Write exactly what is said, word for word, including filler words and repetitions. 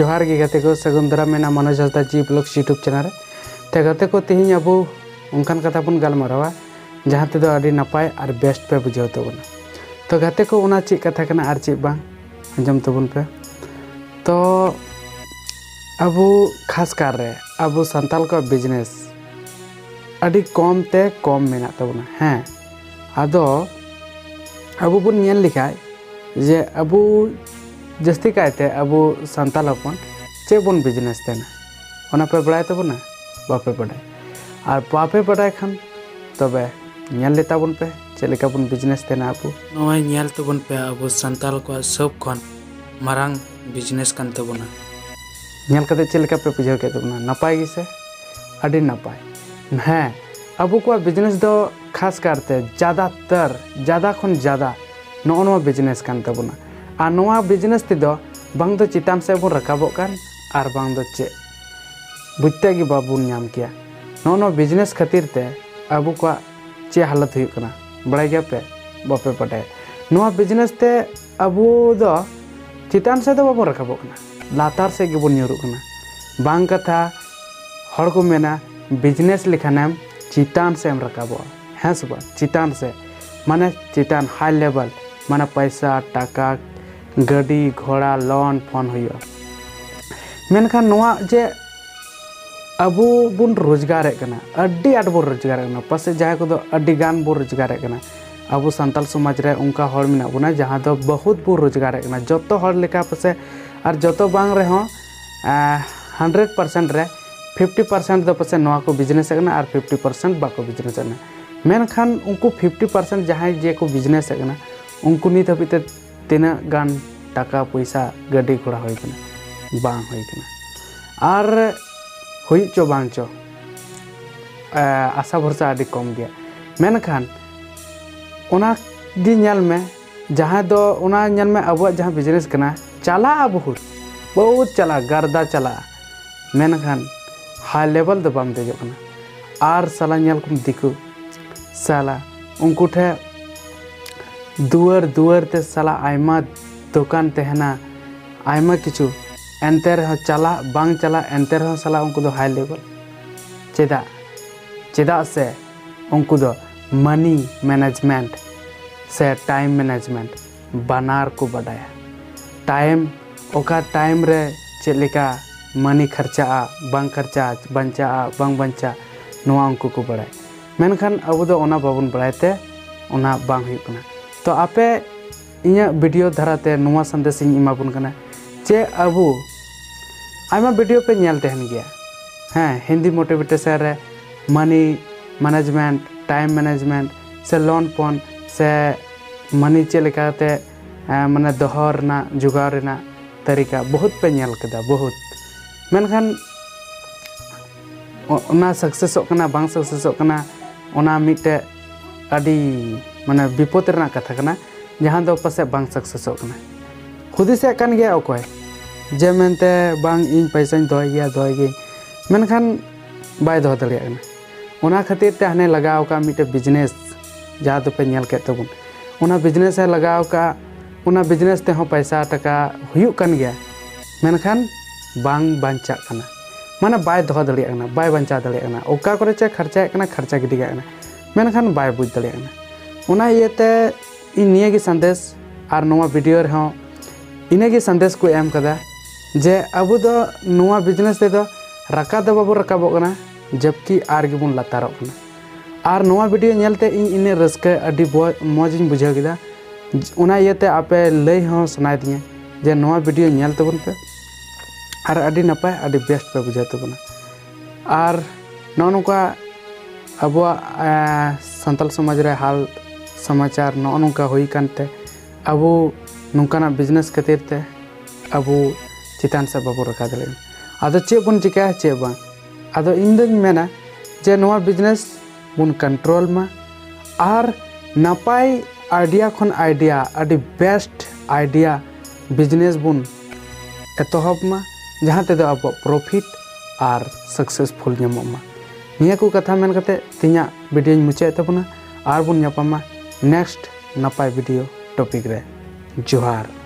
ᱡᱚᱦᱟᱨ ᱜᱮ ᱜᱟᱛᱮ ᱠᱚ, ᱥᱟᱹᱜᱩᱱ ᱫᱟᱨᱟᱢ ᱢᱮᱱᱟᱜᱼᱟ ᱢᱟᱱᱚᱥ ᱦᱟᱸᱥᱫᱟ G Vlogs YouTube channel ᱨᱮ᱾ ᱛᱚ ᱜᱟᱛᱮ ᱠᱚ, ᱛᱮᱦᱮᱧ ᱟᱵᱚ ᱚᱱᱠᱟᱱ ᱠᱟᱛᱷᱟ ᱵᱚᱱ ᱜᱟᱞᱢᱟᱨᱟᱣᱟ ᱡᱟᱦᱟᱸ ᱛᱮᱫᱚ ᱟᱹᱰᱤ ᱱᱟᱯᱟᱭ ᱟᱨ best ᱯᱮ ᱵᱩᱡᱷᱟᱹᱣ ᱛᱟᱵᱚᱱᱟ᱾ ᱛᱚ ᱜᱟᱛᱮ ᱠᱚ, ᱚᱱᱟ ᱪᱮᱫ ᱠᱟᱛᱷᱟ ᱠᱟᱱᱟ ᱟᱨ ᱪᱮᱫ ᱵᱟᱝ, ᱟᱸᱡᱚᱢ ᱛᱟᱵᱚᱱ ᱯᱮ᱾ ᱛᱚ ᱟᱵᱚ ᱠᱷᱟᱥ ᱠᱟᱨ ᱨᱮ ᱟᱵᱚ ᱥᱟᱱᱛᱟᱲ ᱠᱚᱣᱟᱜ business ᱟᱹᱰᱤ ᱠᱚᱢ ᱛᱮ ᱠᱚᱢ ᱢᱮᱱᱟᱜ ᱛᱟᱵᱚᱱᱟ᱾ ᱦᱮᱸ, ᱟᱫᱚ ᱟᱵᱚ ᱵᱚᱱ ᱧᱮᱞ ᱞᱮᱠᱷᱟᱡ ᱡᱮ ᱟᱵᱚ ᱡᱟᱹᱥᱛᱤ ᱠᱟᱭᱛᱮ ᱟᱵᱚ ᱥᱟᱱᱛᱟᱲ ᱦᱚᱯᱚᱱ ᱪᱮᱫ ᱵᱚᱱ business ᱛᱟᱦᱮᱱᱟ, ᱚᱱᱟ ᱯᱮ ᱵᱟᱲᱟᱭ ᱛᱟᱵᱚᱱᱟ? ᱵᱟᱯᱮ ᱵᱟᱰᱟᱭ᱾ ᱟᱨ ᱵᱟᱯᱮ ᱵᱟᱰᱟᱭ ᱠᱷᱟᱱ ᱛᱚᱵᱮ ᱧᱮᱞ ᱞᱮ ᱛᱟᱵᱚᱱ ᱯᱮ ᱪᱮᱫ ᱞᱮᱠᱟ ᱵᱚᱱ business ᱛᱟᱦᱮᱱᱟ ᱟᱵᱚ᱾ ᱱᱚᱜᱼᱚᱭ ᱧᱮᱞ ᱛᱟᱵᱚᱱ ᱯᱮ, ᱟᱵᱚ ᱥᱟᱱᱛᱟᱲ ᱠᱚᱣᱟᱜ ᱥᱚᱵ ᱠᱷᱚᱱ ᱢᱟᱨᱟᱝ business ᱠᱟᱱ ᱛᱟᱵᱚᱱᱟ᱾ ᱧᱮᱞ ᱠᱟᱛᱮ ᱪᱮᱫ ᱞᱮᱠᱟ ᱯᱮ ᱵᱩᱡᱷᱟᱹᱣ ᱠᱮᱫ ᱛᱟᱵᱚᱱᱟ? ᱱᱟᱯᱟᱭ ᱜᱮᱥᱮ? ᱟᱹᱰᱤ ᱱᱟᱯᱟᱭ᱾ ᱦᱮᱸ, ᱟᱵᱚ ᱠᱚᱣᱟᱜ business ᱫᱚ ᱠᱷᱟᱥ ᱠᱟᱨᱛᱮ ᱡᱟᱫᱟ ᱛᱟᱨ, ᱡᱟᱫᱟ ᱠᱷᱚᱱ ᱡᱟᱫᱟ ᱱᱚᱜᱼᱚ ᱱᱚᱣᱟ business ᱠᱟᱱ ᱛᱟᱵᱚᱱᱟ᱾ ᱟᱨ ᱱᱚᱣᱟ business ᱛᱮᱫᱚ ᱵᱟᱝ ᱫᱚ ᱪᱮᱛᱟᱱ ᱥᱮᱫ ᱵᱚᱱ ᱨᱟᱠᱟᱵᱚᱜ ᱠᱟᱱ, ᱟᱨ ᱵᱟᱝ ᱫᱚ ᱪᱮᱫ, ᱵᱩᱡᱽᱛᱮ ᱜᱮ ᱵᱟᱵᱚᱱ ᱧᱟᱢ ᱠᱮᱭᱟ᱾ ᱱᱚᱜᱼᱚ ᱱᱚᱣᱟ business ᱠᱷᱟᱹᱛᱤᱨ ᱛᱮ ᱟᱵᱚ ᱠᱚᱣᱟᱜ ᱪᱮᱫ ᱦᱟᱞᱚᱛ ᱦᱩᱭᱩᱜ ᱠᱟᱱᱟ, ᱵᱟᱲᱟᱭ ᱜᱮᱭᱟ ᱯᱮ? ᱵᱟᱯᱮ ᱵᱟᱰᱟᱭᱟ᱾ ᱱᱚᱣᱟ business ᱛᱮ ᱟᱵᱚ ᱫᱚ ᱪᱮᱛᱟᱱ ᱥᱮᱫ ᱫᱚ ᱵᱟᱵᱚᱱ ᱨᱟᱠᱟᱵᱚᱜ ᱠᱟᱱᱟ, ᱞᱟᱛᱟᱨ ᱥᱮᱫ ᱜᱮᱵᱚᱱ ᱧᱩᱨᱩᱜ ᱠᱟᱱᱟ᱾ ᱵᱟᱝ ᱠᱟᱛᱷᱟ, ᱦᱚᱲ ᱠᱚ ᱢᱮᱱᱟ, business ᱞᱮᱠᱷᱟᱱᱮᱢ ᱪᱮᱛᱟᱱ ᱥᱮᱫ ᱮᱢ ᱨᱟᱠᱟᱵᱚᱜᱼᱟ, ᱦᱮᱸ ᱥᱮ ᱵᱟᱝ? ᱪᱮᱛᱟᱱ ᱥᱮᱫ, ᱢᱟᱱᱮ ᱪᱮᱛᱟᱱ high level, ᱢᱟᱱᱮ ᱯᱚᱭᱥᱟ, ᱴᱟᱠᱟ, ᱜᱟᱹᱰᱤ, ᱜᱷᱚᱲᱟ, loan, phone ᱦᱩᱭᱩᱜᱼᱟ᱾ ᱢᱮᱱᱠᱷᱟᱱ ᱱᱚᱣᱟ ᱡᱮ ᱟᱵᱚ ᱵᱚᱱ ᱨᱳᱡᱽᱜᱟᱨᱮᱫ ᱠᱟᱱᱟ, ᱟᱹᱰᱤ ᱟᱸᱴ ᱵᱚᱱ ᱨᱳᱡᱽᱜᱟᱨᱮᱫ ᱠᱟᱱᱟ, ᱯᱟᱥᱮᱡ ᱡᱟᱦᱟᱸᱭ ᱠᱚᱫᱚ ᱟᱹᱰᱤ ᱜᱟᱱ ᱵᱚᱱ ᱨᱳᱡᱽᱜᱟᱨᱮᱫ ᱠᱟᱱᱟ᱾ ᱟᱵᱚ ᱥᱟᱱᱛᱟᱲ ᱥᱚᱢᱟᱡᱽ ᱨᱮ ᱚᱱᱠᱟ ᱦᱚᱲ ᱢᱮᱱᱟᱜ ᱵᱚᱱᱟ ᱡᱟᱦᱟᱸ ᱫᱚ ᱵᱚᱦᱩᱛ ᱵᱚᱱ ᱨᱳᱡᱽᱜᱟᱨᱮᱫ ᱠᱟᱱᱟ, ᱡᱚᱛᱚ ᱦᱚᱲ ᱞᱮᱠᱟ ᱯᱟᱥᱮᱡ, ᱟᱨ ᱡᱚᱛᱚ ᱵᱟᱝ ᱨᱮᱦᱚᱸ, ᱟᱸ, hundred percent ᱨᱮ fifty percent ᱫᱚ ᱯᱟᱥᱮᱡ ᱱᱚᱣᱟ ᱠᱚ business ᱮᱫ ᱠᱟᱱᱟ ᱟᱨ fifty percent ᱵᱟᱠᱚ business ᱮᱫ ᱠᱟᱱᱟ᱾ ᱢᱮᱱᱠᱷᱟᱱ ᱩᱱᱠᱩ fifty percent ᱡᱟᱦᱟᱸᱭ ᱡᱮ ᱠᱚ business ᱮᱫ ᱠᱟᱱᱟ, ᱩᱱᱠᱩ ᱱᱤᱛ ᱦᱟᱹᱵᱤᱡ ᱛᱮ ᱛᱤᱱᱟᱹᱜ ᱜᱟᱱ ᱴᱟᱠᱟ ᱯᱚᱭᱥᱟ, ᱜᱟᱹᱰᱤ ᱜᱷᱚᱲᱟ ᱦᱩᱭ ᱠᱟᱱᱟ? ᱵᱟᱝ ᱦᱩᱭ ᱠᱟᱱᱟ᱾ ᱟᱨ ᱦᱩᱭᱩᱜ ᱪᱚ ᱵᱟᱝ ᱪᱚ, ᱮ, ᱟᱥᱟ ᱵᱷᱚᱨᱥᱟ ᱟᱹᱰᱤ ᱠᱚᱢ ᱜᱮᱭᱟ᱾ ᱢᱮᱱᱠᱷᱟᱱ ᱚᱱᱟ ᱜᱮ ᱧᱮᱞ ᱢᱮ, ᱡᱟᱦᱟᱸ ᱫᱚ ᱚᱱᱟ ᱧᱮᱞ ᱢᱮ, ᱟᱵᱚᱣᱟᱜ ᱡᱟᱦᱟᱸ business ᱠᱟᱱᱟ, ᱪᱟᱞᱟᱜᱼᱟ ᱵᱚᱦᱩᱛ, ᱵᱚᱦᱩᱛ ᱪᱟᱞᱟᱜᱼᱟ, ᱜᱟᱨᱫᱟ ᱪᱟᱞᱟᱜᱼᱟ, ᱢᱮᱱᱠᱷᱟᱱ high level ᱫᱚ ᱵᱟᱢ ᱫᱮᱡᱚᱜ ᱠᱟᱱᱟ᱾ ᱟᱨ ᱥᱟᱞᱟ ᱧᱮᱞ ᱠᱚᱢ ᱫᱤᱠᱩ, ᱥᱟᱞᱟ ᱩᱱᱠᱩ ᱴᱷᱮᱱ ᱫᱩᱣᱟᱹᱨ ᱫᱩᱣᱟᱹᱨ ᱛᱮ ᱥᱟᱞᱟ ᱟᱭᱢᱟ ᱫᱚᱠᱟᱱ ᱛᱟᱦᱮᱱᱟ, ᱟᱭᱢᱟ ᱠᱤᱪᱷᱩ, ᱮᱱᱛᱮ ᱨᱮᱦᱚᱸ ᱪᱟᱞᱟᱜ ᱵᱟᱝ ᱪᱟᱞᱟᱜ, ᱮᱱᱛᱮ ᱨᱮᱦᱚᱸ ᱥᱟᱞᱟᱜ ᱩᱱᱠᱩ ᱫᱚ high level᱾ ᱪᱮᱫᱟᱜ? ᱪᱮᱫᱟᱜ ᱥᱮ ᱩᱱᱠᱩ ᱫᱚ money management ᱥᱮ time management ᱵᱟᱱᱟᱨ ᱠᱚ ᱵᱟᱰᱟᱭᱟ᱾ ᱴᱟᱭᱤᱢ, ᱚᱠᱟ ᱴᱟᱭᱤᱢ ᱨᱮ ᱪᱮᱫ ᱞᱮᱠᱟ ᱢᱟᱹᱱᱤ ᱠᱷᱚᱨᱪᱟᱜᱼᱟ, ᱵᱟᱝ ᱠᱷᱚᱨᱪᱟᱜᱼᱟ, ᱵᱟᱧᱪᱟᱜᱼᱟ, ᱵᱟᱝ ᱵᱟᱧᱪᱟᱜᱼᱟ, ᱱᱚᱣᱟ ᱩᱱᱠᱩ ᱠᱚ ᱵᱟᱲᱟᱭᱟ᱾ ᱢᱮᱱᱠᱷᱟᱱ ᱟᱵᱚ ᱫᱚ ᱚᱱᱟ ᱵᱟᱵᱚᱱ ᱵᱟᱲᱟᱭ ᱛᱮ ᱚᱱᱟ ᱵᱟᱝ ᱦᱩᱭᱩᱜ ᱠᱟᱱᱟ᱾ ᱛᱚ ᱟᱯᱮ ᱤᱧᱟᱹᱜ ᱵᱷᱤᱰᱤᱭᱳ ᱫᱷᱟᱨᱟᱛᱮ ᱱᱚᱣᱟ ᱥᱟᱸᱫᱮᱥ ᱤᱧ ᱮᱢᱟ ᱵᱚᱱ ᱠᱟᱱᱟ ᱡᱮ ᱟᱵᱚ ᱟᱭᱢᱟ ᱵᱷᱤᱰᱤᱭᱳ ᱯᱮ ᱧᱮᱞ ᱛᱟᱦᱮᱱ ᱜᱮᱭᱟ, ᱦᱮᱸ, ᱦᱤᱱᱫᱤ ᱢᱳᱴᱤᱵᱷᱮᱴᱮᱥᱚᱱ ᱨᱮ ᱢᱟᱹᱱᱤ ᱢᱮᱱᱮᱡᱽᱢᱮᱱᱴ, ᱴᱟᱭᱤᱢ ᱢᱮᱱᱮᱡᱽᱢᱮᱱᱴ ᱥᱮ ᱞᱚᱱ ᱯᱚᱱ ᱥᱮ ᱢᱟᱹᱱᱤ ᱪᱮᱫ ᱞᱮᱠᱟᱛᱮ, ᱮᱸ, ᱢᱟᱱᱮ ᱫᱚᱦᱚ ᱨᱮᱱᱟᱜ, ᱡᱚᱜᱟᱣ ᱨᱮᱱᱟᱜ ᱛᱟᱹᱨᱤᱠᱟ ᱵᱚᱦᱩᱛ ᱯᱮ ᱧᱮᱞ ᱠᱮᱫᱟ, ᱵᱚᱦᱩᱛ᱾ ᱢᱮᱱᱠᱷᱟᱱ ᱚ-, ᱚᱱᱟ ᱥᱟᱠᱥᱮᱥᱚᱜ ᱠᱟᱱᱟ, ᱵᱟᱝ ᱥᱟᱠᱥᱮᱥᱚᱜ ᱠᱟᱱᱟ, ᱚᱱᱟ ᱢᱤᱫᱴᱮᱡ ᱟᱹᱰᱤ, ᱢᱟᱱᱮ, ᱵᱤᱯᱚᱫ ᱨᱮᱱᱟᱜ ᱠᱟᱛᱷᱟ ᱠᱟᱱᱟ, ᱡᱟᱦᱟᱸ ᱫᱚ ᱯᱟᱥᱮᱡ ᱵᱟᱝ ᱥᱟᱠᱥᱮᱥᱚᱜ ᱠᱟᱱᱟ᱾ ᱦᱩᱫᱤᱥᱮᱫ ᱠᱟᱱ ᱜᱮᱭᱟ ᱚᱠᱚᱭ ᱡᱮ ᱢᱮᱱᱛᱮ, "ᱵᱟᱝ, ᱤᱧ ᱯᱚᱭᱥᱟᱧ ᱫᱚᱦᱚᱭ ᱜᱮᱭᱟ, ᱫᱚᱦᱚᱭ ᱜᱤᱭᱟᱹᱧ", ᱢᱮᱱᱠᱷᱟᱱ ᱵᱟᱭ ᱫᱚᱦᱚ ᱫᱟᱲᱮᱭᱟᱜ ᱠᱟᱱᱟ᱾ ᱚᱱᱟ ᱠᱷᱟᱹᱛᱤᱨ ᱛᱮ ᱦᱟᱱᱮ ᱞᱟᱜᱟᱣ ᱟᱠᱟᱫ ᱢᱤᱫᱴᱮᱡ ᱵᱤᱡᱽᱱᱮᱥ, ᱡᱟᱦᱟᱸ ᱫᱚᱯᱮ ᱧᱮᱞ ᱠᱮᱫ ᱛᱟᱵᱚᱱ, ᱚᱱᱟ ᱵᱤᱡᱽᱱᱮᱥ ᱮ ᱞᱟᱜᱟᱣ ᱟᱠᱟᱫ, ᱚᱱᱟ ᱵᱤᱡᱽᱱᱮᱥ ᱛᱮᱦᱚᱸ ᱯᱚᱭᱥᱟ ᱴᱟᱠᱟ ᱦᱩᱭᱩᱜ ᱠᱟᱱ ᱜᱮᱭᱟ, ᱢᱮᱱᱠᱷᱟᱱ ᱵᱟᱝ ᱵᱟᱧᱪᱟᱜ ᱠᱟᱱᱟ᱾ ᱢᱟᱱᱮ ᱵᱟᱭ ᱫᱚᱦᱚ ᱫᱟᱲᱮᱭᱟᱜ ᱠᱟᱱᱟ, ᱵᱟᱭ ᱵᱟᱧᱪᱟᱣ ᱫᱟᱲᱮᱭᱟᱜ ᱠᱟᱱᱟ᱾ ᱚᱠᱟ ᱠᱚᱨᱮ ᱪᱮ ᱠᱷᱚᱨᱪᱟᱭᱮᱫ ᱠᱟᱱᱟ, ᱠᱷᱚᱨᱪᱟ ᱜᱤᱰᱤ ᱠᱟᱜ ᱠᱟᱱᱟ, ᱢᱮᱱᱠᱷᱟᱱ ᱵᱟᱭ ᱵᱩᱡᱽ ᱫᱟᱲᱮᱭᱟᱜ ᱠᱟᱱᱟ᱾ ᱚᱱᱟ ᱤᱭᱟᱹᱛᱮ ᱤᱧ ᱱᱤᱭᱟᱹ ᱜᱮ ᱥᱟᱸᱫᱮᱥ, ᱟᱨ ᱱᱚᱣᱟ ᱵᱷᱤᱰᱤᱭᱳ ᱨᱮᱦᱚᱸ ᱤᱱᱟᱹ ᱜᱮ ᱥᱟᱸᱫᱮᱥ ᱠᱚ ᱮᱢ ᱠᱟᱫᱟ ᱡᱮ ᱟᱵᱚ ᱫᱚ ᱱᱚᱣᱟ ᱵᱤᱡᱽᱱᱮᱥ ᱨᱮᱫᱚ ᱨᱟᱠᱟᱵ ᱫᱚ ᱵᱟᱵᱚ ᱨᱟᱠᱟᱵᱚᱜ ᱠᱟᱱᱟ, ᱡᱚᱵᱠᱤ ᱟᱨ ᱜᱮᱵᱚᱱ ᱞᱟᱛᱟᱨᱚᱜ ᱠᱟᱱᱟ᱾ ᱟᱨ ᱱᱚᱣᱟ ᱵᱷᱤᱰᱤᱭᱳ ᱧᱮᱞᱛᱮ ᱤᱧ ᱤᱱᱟᱹᱜ ᱨᱟᱹᱥᱠᱟᱹ, ᱟᱹᱰᱤ ᱵᱚ-, ᱢᱚᱡᱽ ᱤᱧ ᱵᱩᱡᱷᱟᱹᱣ ᱠᱮᱫᱟ᱾ ᱚᱱᱟ ᱤᱭᱟᱹᱛᱮ ᱟᱯᱮ ᱞᱟᱹᱭ ᱦᱚᱸ ᱥᱟᱱᱟᱭᱮᱫᱤᱧᱟ ᱡᱮ ᱱᱚᱣᱟ ᱵᱷᱤᱰᱤᱭᱳ ᱧᱮᱞ ᱛᱟᱵᱚᱱ ᱯᱮ, ᱟᱨ ᱟᱹᱰᱤ ᱱᱟᱯᱟᱭ, ᱟᱹᱰᱤ ᱵᱮᱥᱴ ᱯᱮ ᱵᱩᱡᱷᱟᱹᱣ ᱛᱟᱵᱚᱱᱟ᱾ ᱟᱨ ᱱᱚᱜᱼᱚ ᱱᱚᱝᱠᱟ ᱟᱵᱚᱣᱟᱜ, ᱮᱸ, ᱥᱟᱱᱛᱟᱞ ᱥᱚᱢᱟᱡᱽ ᱨᱮ ᱦᱟᱞ ᱥᱚᱢᱟᱪᱟᱨ ᱱᱚᱜᱼᱚ ᱱᱚᱝᱠᱟ ᱦᱩᱭ ᱠᱟᱱᱛᱮ ᱟᱵᱚ ᱱᱚᱝᱠᱟᱱᱟᱜ ᱵᱤᱡᱽᱱᱮᱥ ᱠᱷᱟᱹᱛᱤᱨ ᱛᱮ ᱟᱵᱚ ᱪᱮᱛᱟᱱ ᱥᱮᱫ ᱵᱟᱵᱚ ᱨᱟᱠᱟᱵ ᱫᱟᱲᱮᱭᱟᱜᱼᱟ᱾ ᱟᱫᱚ ᱪᱮᱫ ᱵᱚᱱ ᱪᱤᱠᱟᱹᱭᱟ, ᱪᱮᱫ ᱵᱟᱝ? ᱟᱫᱚ ᱤᱧ ᱫᱚᱧ ᱢᱮᱱᱟ ᱡᱮ ᱱᱚᱣᱟ ᱵᱤᱡᱽᱱᱮᱥ ᱵᱚᱱ ᱠᱚᱱᱴᱨᱳᱞ ᱢᱟ, ᱟᱨ ᱱᱟᱯᱟᱭ ᱟᱭᱰᱤᱭᱟ ᱠᱷᱚᱱ ᱟᱭᱰᱤᱭᱟ, ᱟᱹᱰᱤ ᱵᱮᱥᱴ ᱟᱭᱰᱤᱭᱟ ᱵᱤᱡᱽᱱᱮᱥ ᱵᱚᱱ ᱮᱛᱚᱦᱚᱵ ᱢᱟ, ᱡᱟᱦᱟᱸ ᱛᱮᱫᱚ ᱟᱵᱚᱣᱟᱜ ᱯᱨᱚᱯᱷᱤᱴ ᱟᱨ ᱥᱟᱠᱥᱮᱥᱯᱷᱩᱞ ᱧᱟᱢᱚᱜ ᱢᱟ᱾ ᱱᱤᱭᱟᱹ ᱠᱚ ᱠᱟᱛᱷᱟ ᱢᱮᱱ ᱠᱟᱛᱮ ᱛᱮᱦᱮᱧᱟᱜ ᱵᱷᱤᱰᱤᱭᱳᱧ ᱢᱩᱪᱟᱹᱫ ᱛᱟᱵᱚᱱᱟ᱾ ᱟᱨ ᱵᱚᱱ ᱧᱟᱯᱟᱢᱟ ᱱᱮᱠᱥᱴ ᱱᱟᱯᱟᱭ ᱵᱷᱤᱰᱤᱭᱳ ᱴᱚᱯᱤᱠ ᱨᱮ᱾ ᱡᱚᱦᱟᱨ᱾